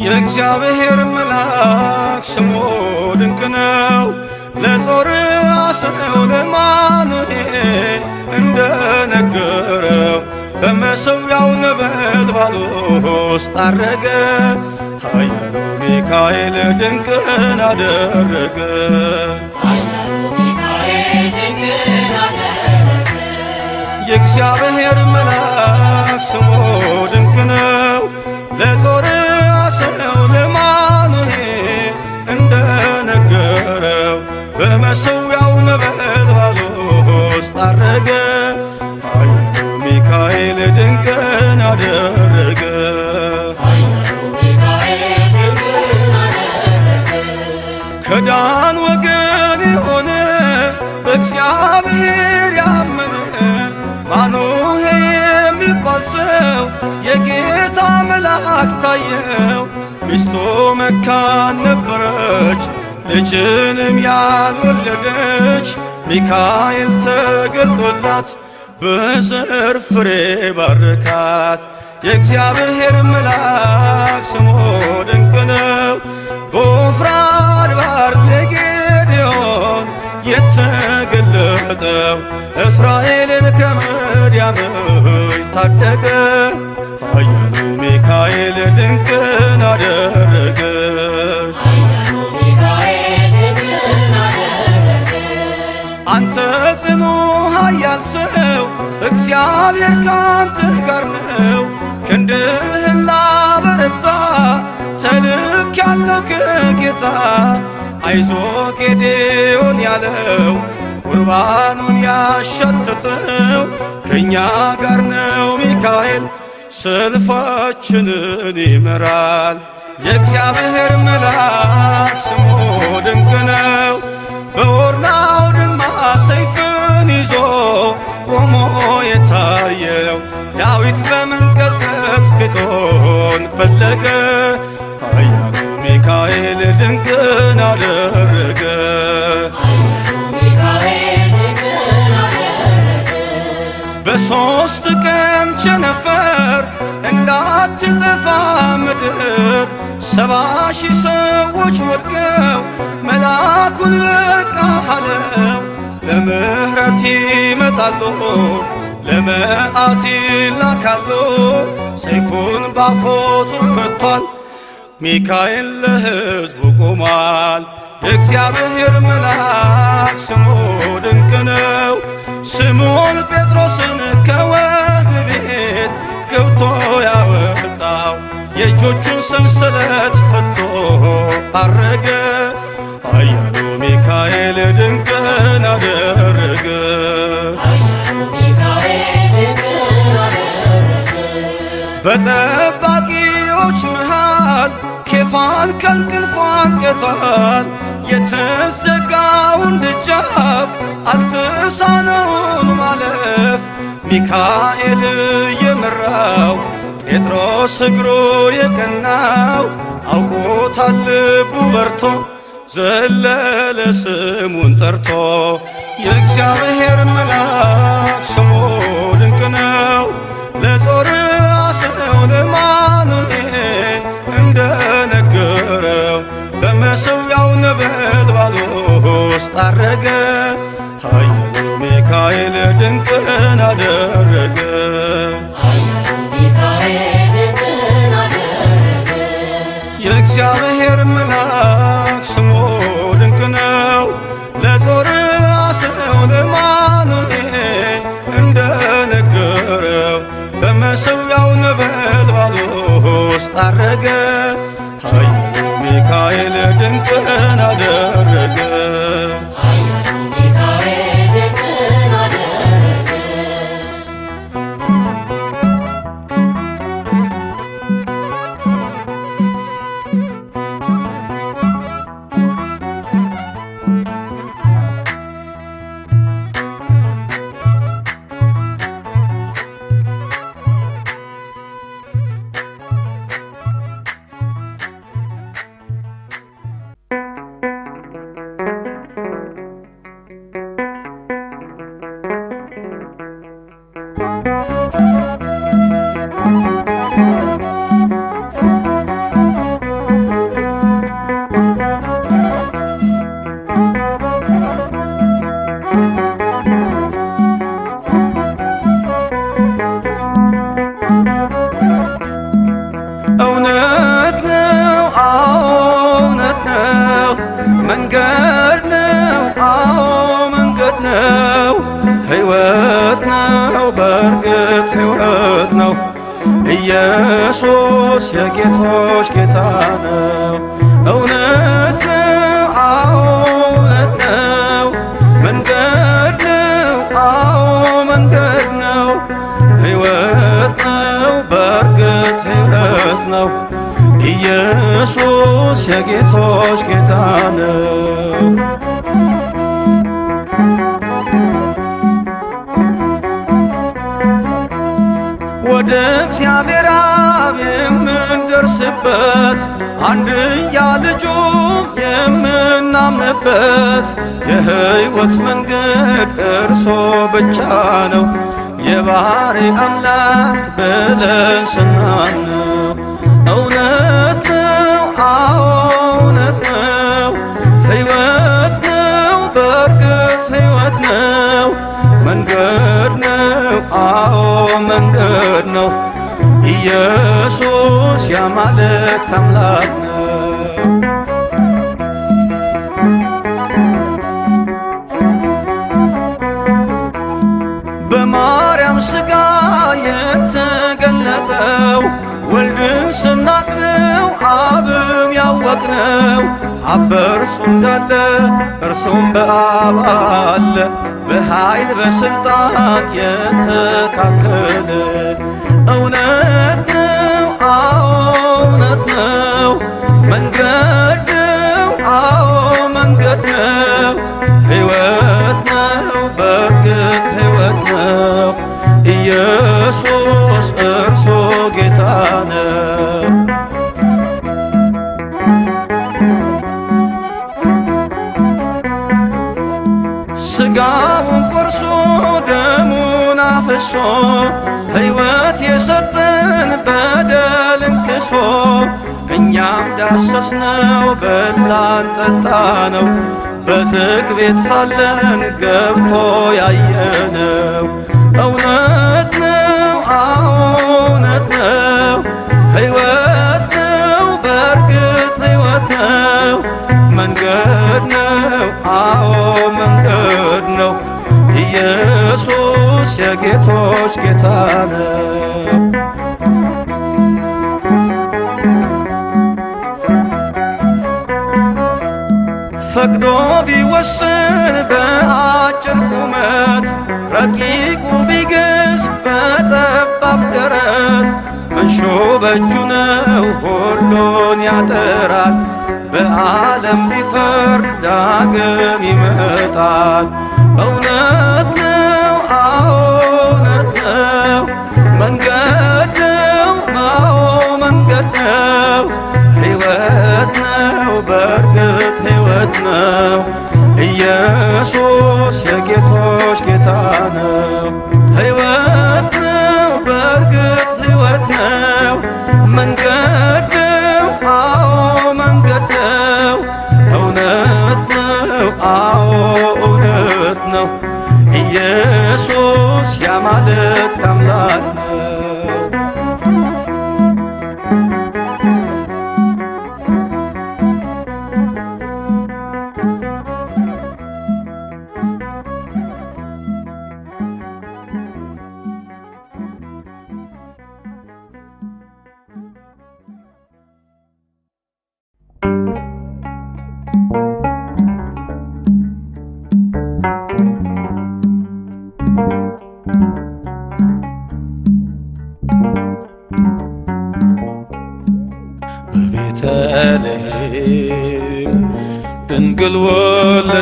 የእግዚአብሔር መልአክ ስሙ ድንቅ ነው። ለጾርዓ ሰው ለማኑሄ እንደነገረው በመሠዊያው ነበልባል ውስጥ አረገ። ኃያሉ ሚካኤል ድንቅን አደረገ። የእግዚአብሔር መልአክ ስሙ ድንቅ ነው። ለጾርዓ ሰው ለማኑሄ እንደነገረው በመሠዊያው ነበልባል ውስጥ አረገ። ኃያሉ ሚካኤል ድንቅን አደረገ። ከዳን ወገን የሆነ በእግዚአብሔር ያመነ ማኑሄ የሚባል ሰው የጌታ መልአክ ታየው። ሚስቱ መካን ነበረች፣ ልጅንም ያልወለደች። ሚካኤል ተገልጦላት በዘር ፍሬ ባረካት። የእግዚአብሔር መልአክ ስሙ ድንቅ ነው። በወፍራድ ባሕር ለጌዴዎን የተገለጠው እስራኤልን ከምድያም ታደገ። ኃያሉ ሚካኤል ድንቅን አደረገ። አንተ ጽኑ ኃያል ሰው እግዚአብሔር ካንተ ጋር ነው። ክንድህን ላበረታ ተልኬያለሁ ከጌታ። አይዞ ጌዴዎን ያለው ቁርባኑን ያሸተተው ከእኛ ጋር ነው ሚካኤል ሰልፋችንን ይመራል። የእግዚአብሔር መልአክ ስሙ ድንቅ ነው። በኦርና አውድማ ሰይፍን ይዞ ቆሞ የታየው ዳዊት በመንቀጥቀጥ ፊቱን ፈለገ። ኃያሉ ሚካኤል ድንቅን አደረገ። በሦስት ቀን ቸነፈር እንዳትጠፋ ምድር 70,000 ሰዎች ወድቀው መልአኩን በቃ አለው። ለምህረት ይመጣሉ ለመዓት ይላካሉ። ሰይፉን ባፎቱ ከቷል ሚካኤል ለሕዝቡ ቆሟል። የእግዚአብሔር መልአክ ስሙ ድንቅ ነው። ስምዖን ጴጥሮስን ከወህኒ ቤት ገብቶ ያወጣው የእጆቹን ሰንሰለት ፈቶ አረገ። ኃያሉ ሚካኤል ድንቅን አደረገ። በጠባቂዎች መሃል ኬፋን ከእንቅልፉ አንቅቷል። የተዘጋውን ደጃፍ አልተሳነውም ማለፍ። ሚካኤል የመራው ጴጥሮስ እግሩ የቀናው አውቆታል ልቡ በርቶ ዘለለ ስሙን ጠርቶ። የእግዚአብሔር መልአክ ስሙ ድንቅ ነው። ለጾርዓ ሰው ለማኑሄል እንደነገረው በመሠዊያው ነበልባል ውስጥ አረገ። ኃያሉ ሚካኤል ድንቅን አደረገ። የእግዚአብሔር መልአክ ስሙ ድንቅ ነው። ለጾር ሰው ለማኑሄ እንደነገረው በመሠዊያው ነበልባል ውስጥ አረገ። ኃያሉ ሚካኤል ድንቅን አደረገ። እውነት ነው፣ አዎ እውነት ነው፣ መንገድ ነው፣ አዎ መንገድ ነው፣ ሕይወት ነው፣ በእርግጥ ሕይወት ነው። ኢየሱስ የጌቶች ጌታ ነው። እውነት ነው፣ አዎ እውነት ነው፣ መንገድ ነው፣ አዎ መንገድ ነው፣ ሕይወት ነው፣ በእርግጥ ሕይወት ነው። ኢየሱስ የጌቶች ጌታ ነው። ወደ እግዚአብሔር አብ የምንደርስበት አንድያ ልጁም የምናምንበት የሕይወት መንገድ እርሶ ብቻ ነው። የባሕሪ አምላክ ብለን ስናምነው እውነት ነው፣ አዎ እውነት ነው፣ ሕይወት ነው፣ በእርግጥ ሕይወት ነው፣ መንገድ ነው፣ አዎ መንገድ ነው። ኢየሱስ የአማልክት አምላክ ነው። በማርያም ሥጋ የተገለጠው ወልድን ስናቅነው አብን ያወቅነው አብ በእርሱ እንዳለ እርሱም በአብ አለ በኃይል በሥልጣን የተካከለ እውነት ነው፣ አዎ እውነት ነው፣ መንገድ ነው፣ አዎ መንገድ ነው፣ ሕይወት ነው፣ በእርግጥ ሕይወት ነው። ኢየሱስ እርሱ ጌታ ነው። ሥጋውን ቆርሶ ደሙን አፍሶ ሕይወት የሰጠን በደልን ክሶ እኛም ዳሰስነው በላን ጠጣነው በዝግ ቤት ሳለን ገብቶ ያየነው እውነት ነው፣ አዎ እውነት ነው፣ ሕይወት ነው፣ በእርግጥ ሕይወት ነው፣ መንገድ ነው፣ አዎ መንገድ ነው። ኢየሱስ የጌቶች ጌታ ነው። ፈቅዶ ቢወስን በአጭር ቁመት ረቂቁ ቢገዝ በጠባብ ደረት መንሾ በእጁ ነው ሁሉን ያጠራል። በዓለም ሊፈርድ ዳግም ይመጣል። እውነት ነው፣ አዎ እውነት ነው፣ መንገድ ነው፣ አዎ መንገድ ነው፣ ሕይወት ነው፣ በእርግጥ ሕይወት ነው። ኢየሱስ የጌቶች ጌታ ነው። ሕይወት ነው፣ በእርግጥ ሕይወት ነው፣ መንገድ ነው፣ የአማልክት አምላክ ነው። በቤተልሔም ድንግል ወለደች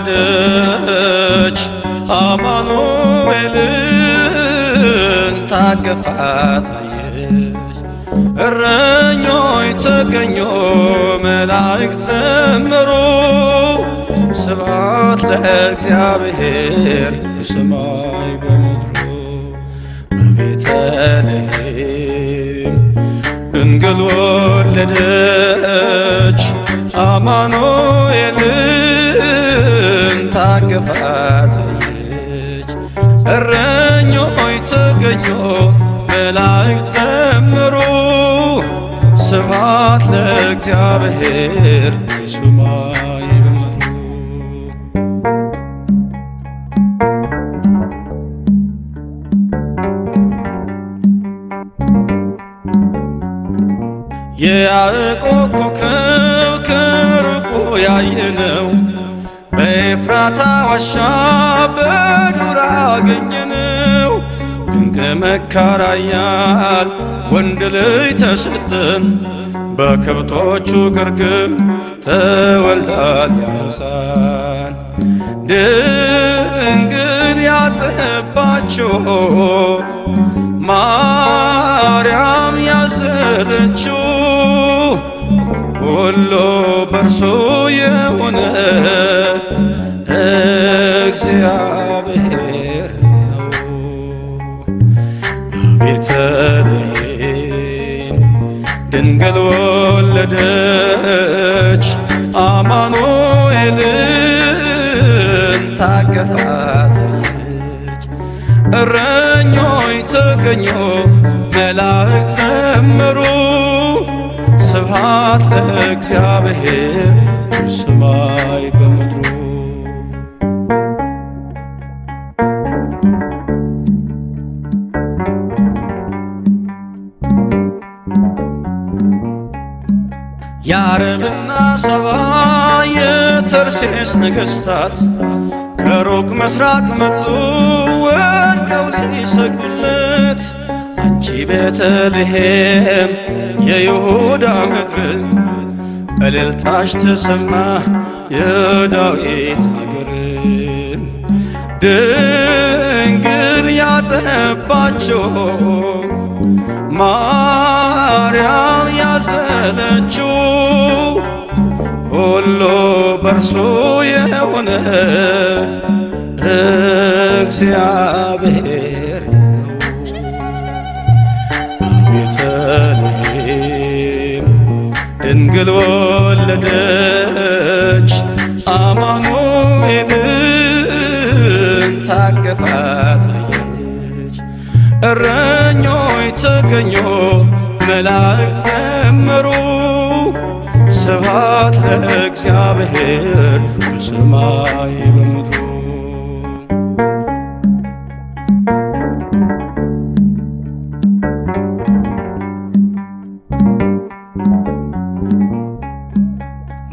አማኑኤልን ታቅፋ ታየች። እረኞች ተገኙ መላእክት ዘመሩ ስብሐት ለእግዚአብሔር በሰማይ በምድሩ። በቤተልሔም ድንግል ወለደች አማኑኤልን ታቅፋ ታየች። እረኞች ተገኙ መላእክት ዘመሩ ስብሐት ለእግዚአብሔር በሰማይ በምድሩ። የያዕቆብ ኮከብ ከሩቁ ያየነው በኤፍራታ ዋሻ በዱር አገኘነው። ድንቅ መካር ኃያል ወንድ ልጅ ተሰጠን፣ በከብቶቹ ግርግም ተወልዷል ያ ሕፃን። ድንግል ያጠባችው ማርያም ያዘለችው ሁሉ በእርሱ የሆነ እግዚአብሔር ነው። በቤተልሔም ድንግል ወለደች አማኑኤልን ታቅፋ ታየች። እረኞች ተገኙ መላእክት ዘመሩ ስብሐት ለእግዚአብሔር በሰማይ በምድሩ። የአረብና ሰባ የተርሴስ ነገሥታት ከሩቅ ምስራቅ መጡ ወድቀው ሊሰግዱለት። አንቺ ቤተልሔም የይሁዳ ምድር እልልታሽ ተሰማ የዳዊት ሀገር። ድንግል ያጠባቸው ማርያም ያዘለችው ሁሉ በእርሱ የሆነ እግዚአብሔር ነው። ቤተልሔም ድንግል ወለደች አማኑኤልን ታቅፋ ታየች። እረኞች ተገኙ መላእክት ዘመሩ ስብሐት ለእግዚአብሔር በሰማይ በምድሩ።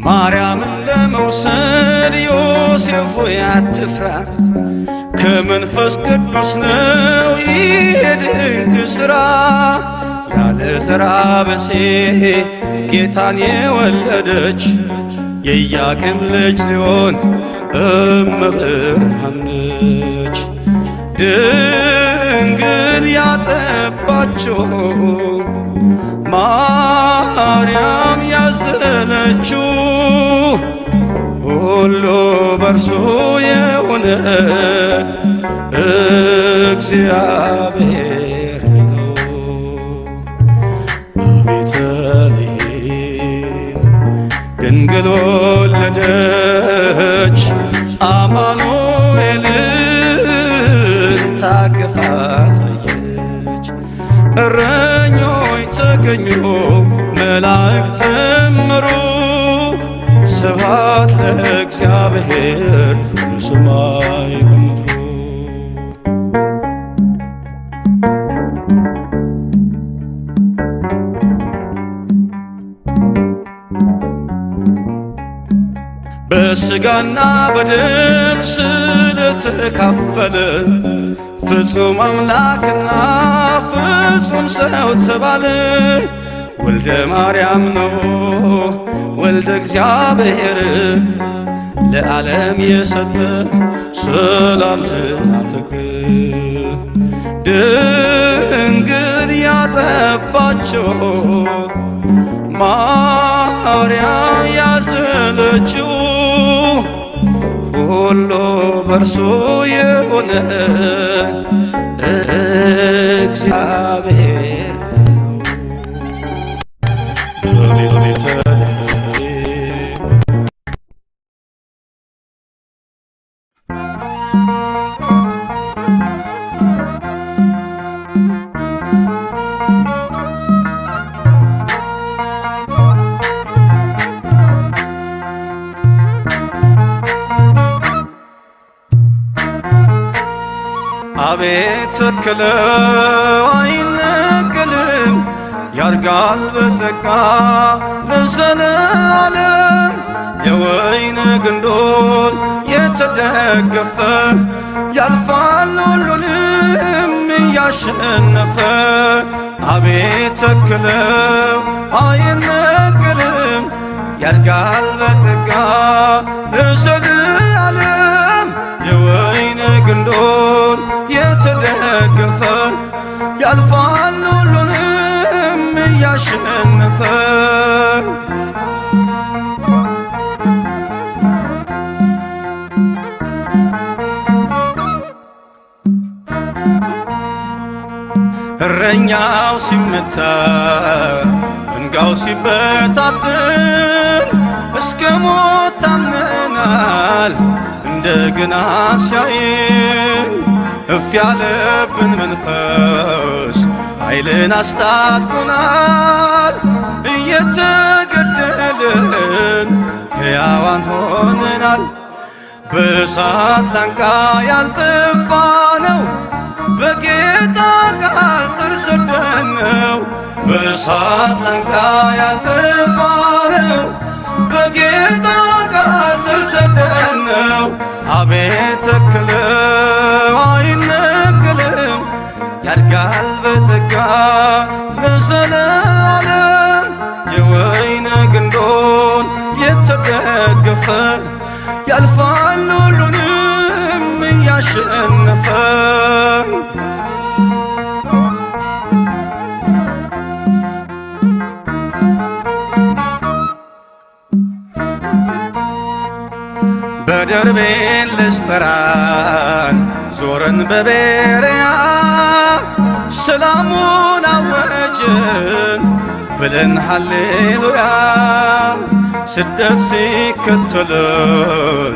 ማርያምን ለመውሰድ ዮሴፍ ሆይ አትፍራ፣ ከመንፈስ ቅዱስ ነው ይህ ድንቅ ሥራ። ያለ ዘርአ ብእሲ ጌታን የወለደች የኢያቄም ልጅ ጽዮን እመብርሃን ነች። ድንግል ያጠባችው ማርያም ያዘለችው ሁሉ በእርሱ የሆነ እግዚአብሔር ነው። በቤተልሔም ድንግል ወለደች አማኑኤልን ታቅፋ ወስብሐት ለእግዚአብሔር በሰማይ በምድሩ። በስጋና በደም ስለተካፈለ ፍጹም አምላክና ፍጹም ሰው ተባለ። ወልደ ማርያም ነው ወልደ እግዚአብሔር ለዓለም የሰጠ ሰላምና ፍቅር። ድንግል ያጠባቸው ማርያም ያዘለችው ሁሉ በእርሱ የሆነ እግዚአብሔር አቤት ተክለው አይነቅልም ያድጋል በጸጋ ለዘለዓለም። የወይን ግንዱን የተደገፈ ያልፋል ሁሉንም እያሸነፈ። አቤት ተክለው አይነቅልም ያድጋል በጸጋ ለዘለዓለም። የወይን ግንዱን የተደገፈ ያልፋል ሁሉንም እያሸነፈ። እረኛው ሲመታ መንጋው ሲበታትን እስከ ሞት ታምነናል እንደገና ሲያይን እፍ ያለብን መንፈስ ኃይልን አስታጥቆናል። እየተገደልን ሕያዋን ሆነናል። በእሳት ላንቃ ያልጠፋ ነው በጌታ ቃል ስር ሰደን ነው። በእሳት ላንቃ ያልጠፋ ነው በጌታ ቃል ስር ሰደን ነው። አቤት ተክለው አይነቅልም ያድጋል በጸጋ ለዘለዓለም። የወይን ግንዶን የተደገፈ ያልፋል ሁሉንም እያሸነፈ። በደርቤን ልስጥራን ዞረን በቤርያ ሰላሙን አወጅን ብለን ሃሌሉያ። ስደት ሲከተለን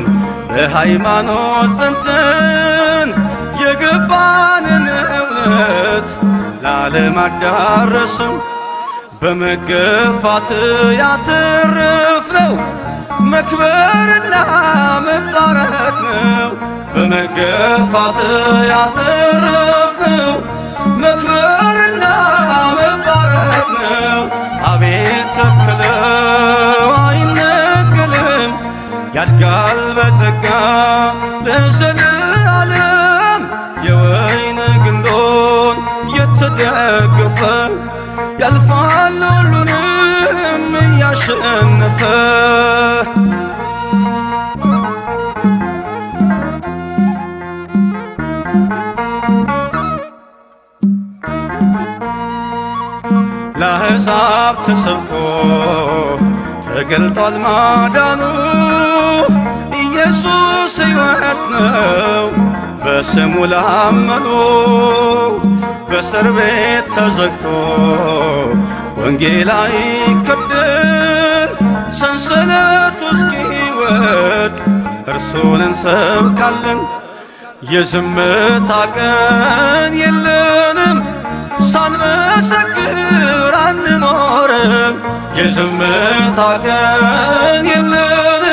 በሃይማኖት ጸንተን የገባንን እውነት ለዓለም አዳረስም። በመገፋት ያተረፍነው መክበርና መባረክ ነው። በመገፋት ያተረፍነው መክበርና መባረክ ነው። አቤት ተክለው አይነቀልም ያድጋል በጸጋ ለዘለዓለም። የወይን ግንዶን የተደገፈ ያልፋል ሁሉንም እያሸነፈ። ለአሕዛብ ተሰብኮ ተገልጧል ማዳኑ ኢየሱስ ሕይወት ነው በስሙ ላመኑ። በእስር ቤት ተዘግቶ ወንጌል አይከደን ሰንሰለቱ እስኪወድቅ እርሱን እንሰብካለን። የዝምታ ቀን የለንም ሳንመሰክር አንኖርም። የዝምታ ቀን የለንም።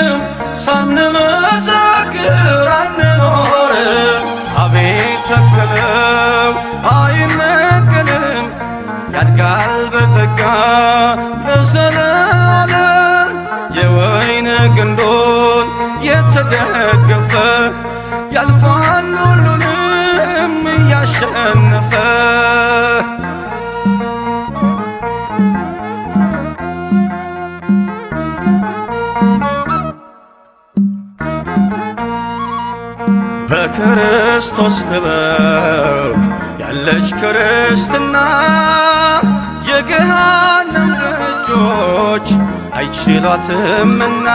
የተከለው አይነቀልም፣ ያድጋል በጸጋ ለዘላለም። የወይን ግንዱን የተደገፈ ያልፋል ሁሉንም እያሸነፈ። በክርስቶስ ጥበብ ያለች ክርስትና የገሃነም ደጆች አይችሏትምና፣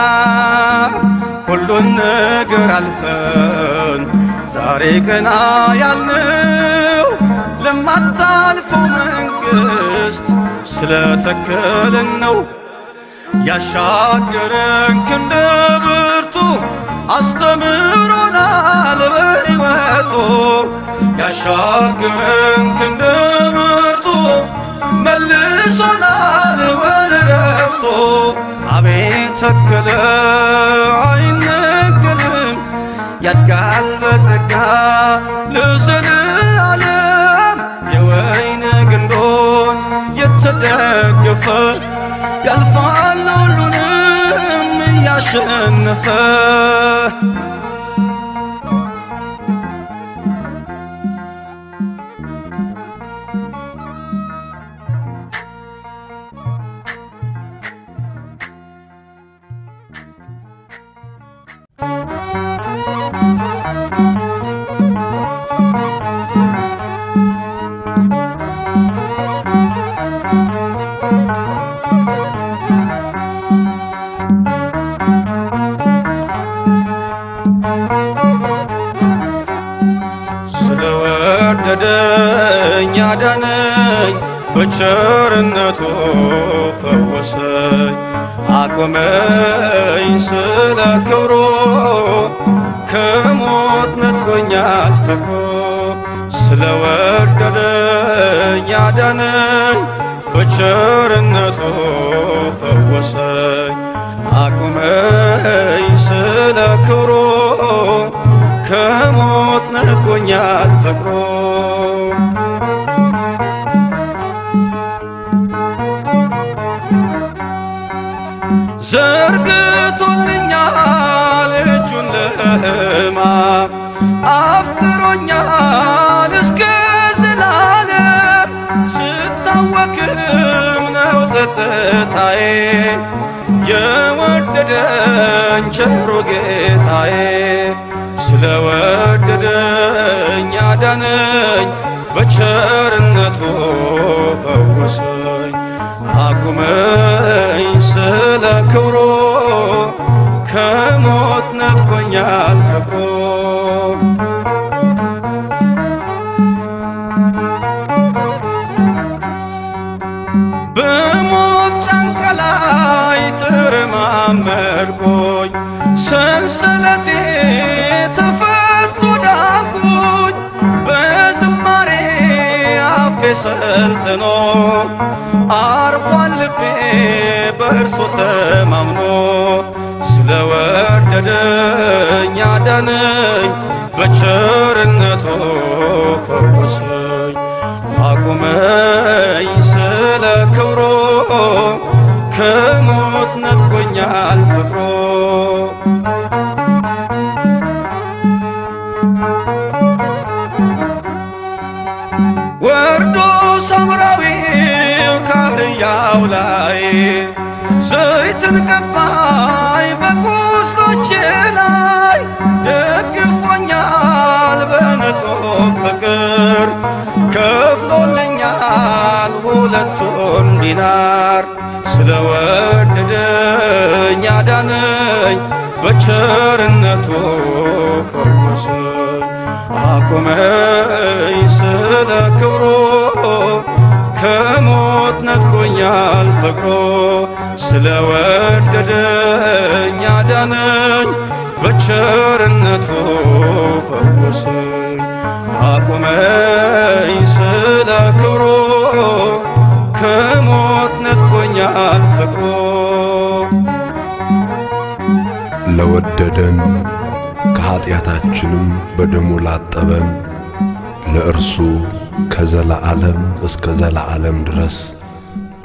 ሁሉን ነገር አልፈን ዛሬ ቀና ያልነው ለማታልፈው መንግሥት ስለተከልን ነው። ያሻገረን ክንደ ብርቱ አስተምሮናል በሕይወቱ፣ ያሻገረን ክንደ ብርቱ መልሶናል ወደ ረፍቱ። አቤት ተከለ አይነቀልም፣ ያድጋል በጸጋ ለዘለዓለም። የወይን ግንዱን የተደገፈ ያልፋል ሁሉንም እያሸነፈ። ስለወደደኝ አዳነኝ፣ በቸርነቱ ፈወሰኝ፣ አቆመኝ ስለ ክብሩ፣ ከሞት ነጥቆኛል ፍቅሩ። ስለወደደኝ አዳነኝ፣ በቸርነቱ ፈወሰኝ፣ አቆመኝ ስለ ክብሩ፣ ከሞት ነጥቆኛል ፍቅሩ። ዘርግቶልኛል እጁን ለሕማም፣ አፍቅሮኛል እስከ ዘላለም። ስታወክም ነው ጸጥታዬ፣ የወደደኝ ቸሩ ጌታዬ። ስለወደደኝ አዳነኝ፣ በቸርነቱ ፈወሰኝ፣ አቁመኝ ስለ ክብሩ፣ ከሞት ነጥቆኛል ፍቅሩ። በሞት ጫንቃ ላይ ተረማመድኩኝ፣ ሰንሰለቴ ተፈቶ ዳንኩኝ። በዝማሬ አፌ ሰልጥኖ አርፏል ልቤ በእርሱ ተማምኖ። ስለወደደኝ አዳነኝ፣ በቸርነቱ ፈወሰኝ፣ አቁመኝ ስለ ክብሩ፣ ከሞት ነጥቆኛል ፍቅሩ። ወርዶ ሳምራዊው ከአህያው ላይ ዘይትን ቀባኝ በቁስሎቼ ላይ፣ ደግፎኛል በንጹሕ ፍቅር፣ ከፍሎልኛል 2ቱን ዲናር። ስለወደደኝ አዳነኝ፣ በቸርነቱ ፈወሰኝ፣ አቆመኝ ስለ ክብሩ፣ ከሞት ነጥቆኛል ፍቅሩ። ስለወደደኝ አዳነኝ፣ በቸርነቱ ፈወሰኝ፣ አቆመኝ ስለ ክብሩ፣ ከሞት ነጥቆኛል ፍቅሩ። ለወደደን ከኀጢአታችንም በደሙ ላጠበን ለእርሱ ከዘላዓለም እስከ ዘላዓለም ድረስ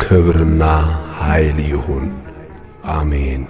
ክብርና ኃይል ይሁን፣ አሜን።